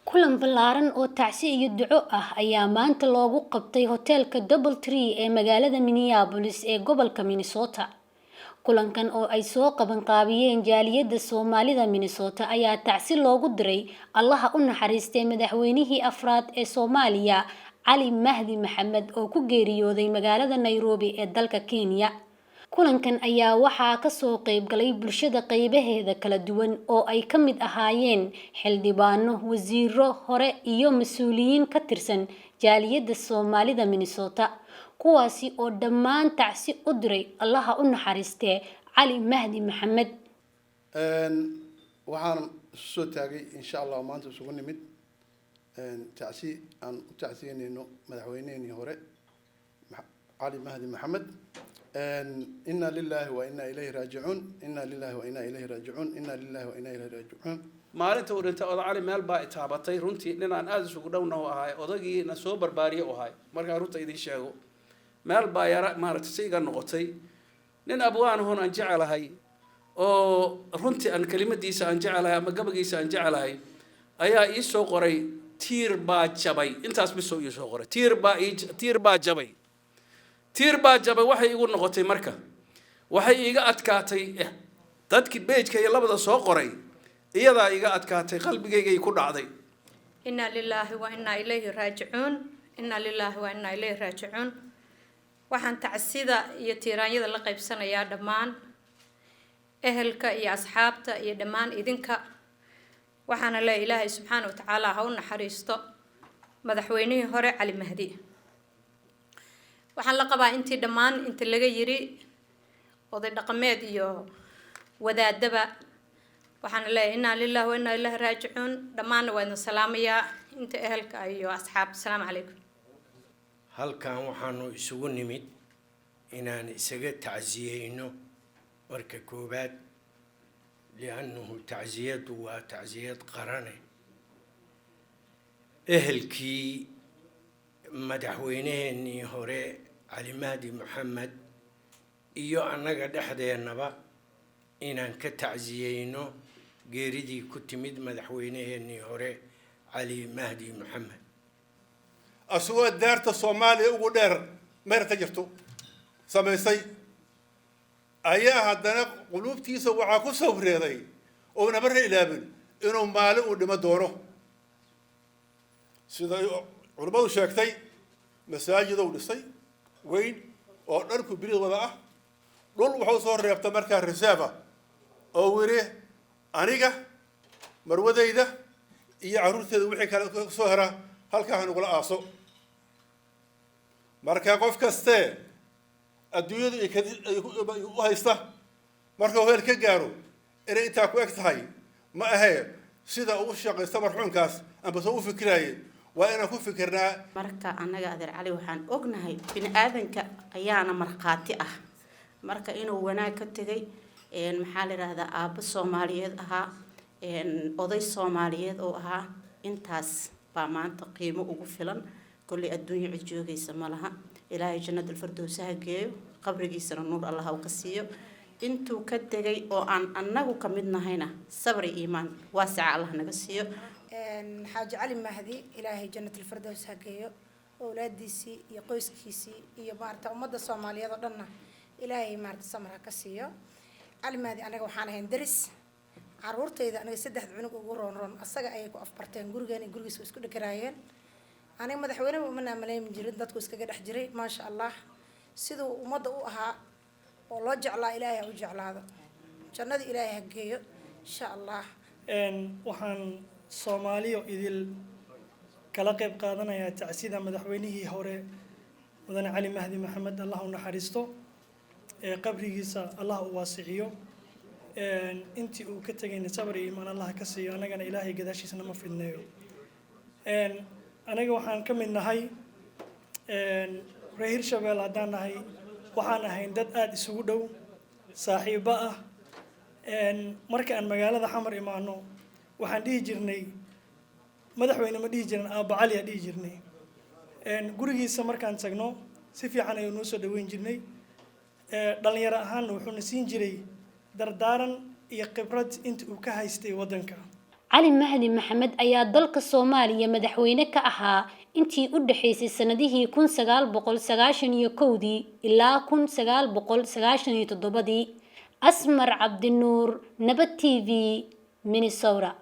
Kulan ballaaran oo tacsi iyo duco ah ayaa maanta loogu qabtay hoteelka DoubleTree ee magaalada Minneapolis ee gobolka Minnesota. Kulankan oo ay soo qaban qaabiyeen jaaliyadda Soomaalida Minnesota ayaa tacsi loogu diray Allaha u naxariistay madaxweynihii afraad ee Soomaaliya, Cali Mahdi Maxamed, oo ku geeriyooday magaalada Nairobi ee dalka Kenya. Kulankan ayaa waxaa kasoo qayb galay bulshada qaybaheeda kala duwan oo ay ka mid ahaayeen xildhibaano, wasiiro hore iyo mas'uuliyiin ka tirsan jaaliyadda Soomaalida Minnesota, kuwaasi oo dhammaan tacsi u diray Allaha u naxariistee Cali Mahdi Maxamed. Waxaan isu soo taagay, insha Allah, maanta isugu nimid tacsi aan u tacsiyeyneyno madaxweyneheenii hore, Cali Mahdi Maxamed. Inna lillahi wa inna ilayhi raajicuun, inna lillahi wa inna ilayhi raajicuun, inna lillahi wa inna ilayhi raajicuun. Maalinta uu dhintay oday Cali meel baa itaabatay runtii. Nin aan aada isugu dhowna u ahay, odagii na soo barbaariye u ahay. Markaan runta idiin sheego, meel baa yara maaragtay si iga noqotay. Nin abwaanahon aan jecelahay oo runtii aan kelimadiisa aan jecelahay ama gabagiisa aan jecelahay ayaa ii soo qoray: "Tiir baa jabay." Intaas bisoo ii soo qoray: "Tiir baa ii, tiir baa jabay, tiir baa jabay." Waxay igu noqotay marka, waxay iiga adkaatay dadkii beejka iyo labada soo qoray, iyadaa iga adkaatay, qalbigaygay ku dhacday. Inna lilaahi wa innaa ilayhi raajicuun, inna lilaahi wa innaa ilayhi raajicuun. Waxaan tacsida iyo tiiraanyada la qaybsanayaa dhammaan ehelka iyo asxaabta iyo dhammaan idinka. Waxaana leeyahay, Ilaahay subxaana wa tacaala ha u naxariisto madaxweynihii hore, Cali Mahdi. Waxaan la qabaa intii dhammaan inta laga yiri, oday dhaqameed iyo wadaadaba. Waxaana leeyahay, innaa lillahi wa innaa ilaahi raajicuun. Dhammaanna waa idin salaamayaa, inta ehelka iyo asxaab. Asalaamu calaykum. Halkan waxaanu isugu nimid inaan isaga tacsiyeyno marka koowaad, liannahu tacsiyaddu waa tacsiyad qarane, ehelkii madaxweyneheenii hore, Cali Mahdi Maxamed, iyo annaga dhexdeennaba inaan ka tacsiyeyno geeridii ku timid madaxweyneheenii hore, Cali Mahdi Maxamed. Asagoo daarta Soomaaliya ugu dheer meel ka jirto samaysay ayaa haddana quluubtiisa waxaa ku sawreeday ouna marna ilaabin inuu maalin uu dhimo doono. Sida culimmadu sheegtay, masaajid uu dhisay weyn oo dhanku birid wada ah, dhul wuxuu soo reebta markaa reserve oo wiri aniga, marwadayda iyo carruurteeda, wixii kale soo hera halkaa hanugula aaso. Marka qof kastee adduunyadu ay u haysta markuu heel ka gaaro inay intaa ku eg tahay ma ahee, sida uu shaqaysta marxuumkaas amba soo u fikiraayay waa inaan ku fikirnaa. Marka annaga adeer Cali waxaan ognahay, bini aadanka ayaana markhaati ah, marka inuu wanaag ka tegay, maxaa la yidhaahdaa, aabbo Soomaaliyeed ahaa, oday Soomaaliyeed oo ahaa. Intaas baa maanta qiimo ugu filan. Kolley adduunyo cid joogaysa ma laha. Ilaahay jannadulfardowsa ha geeyo, qabrigiisana nuur Allah u ka siiyo. Intuu ka tegay oo aan annagu ka mid nahayna, sabri iimaan waasica Allah naga siiyo. Xaaji Cali Mahdi Ilaahay jannatul-firdows ha geeyo. Owlaadiisii iyo qoyskiisii iyo maarata ummadda Soomaaliyeed oo dhanna Ilaahay maarata samar ha ka siiyo. Cali Mahdi anaga waxaan ahayn daris. Caruurtayda aniga saddexda cunug ugu roon roon asaga ayay ku afbarteen. Gurigeena iyo gurigiisa way isku dhegaraayeen. Aniga madaxweyneba uma naamaleyn jirin, dadku iskaga dhex jiray. Maasha Allah, siduu ummadda u ahaa oo loo jeclaa, Ilaahay ha u jeclaado, jannada Ilaahay ha geeyo, insha Allah. Waxaan Soomaaliyo idil kala qayb qaadanayaa tacsida madaxweynihii hore, mudane Cali Mahdi Maxamed. Allah u naxariisto, ee qabrigiisa Allah u waasiciyo, intii uu ka tegayna sabr iyo iimaan Allah ka siiyo, annagana Ilaahay gadaashiisna ma fidneeyo. Anaga waxaan ka mid nahay reer Hirshabelle. Haddaan nahay, waxaan ahayn dad aada isugu dhow, saaxiibo ah. Marka aan magaalada Xamar imaano, waxaan dhihi jirnay madaxweyne ma dhihi jirin, Aabba Cali aa dhihi jirnay. Gurigiisa markaan tagno, si fiican ayuu noo soo dhaweyn jirnay. Dhalinyaro ahaanna wuxuuna siin jiray dardaaran iyo khibrad inta uu ka haystay waddanka. Cali Mahdi Maxamed ayaa dalka Soomaaliya madaxweyne ka ahaa intii u dhaxaysay sanadihii 1991-dii ilaa 1997-dii. Asmar Cabdinuur, Nabad TV, Minnesota.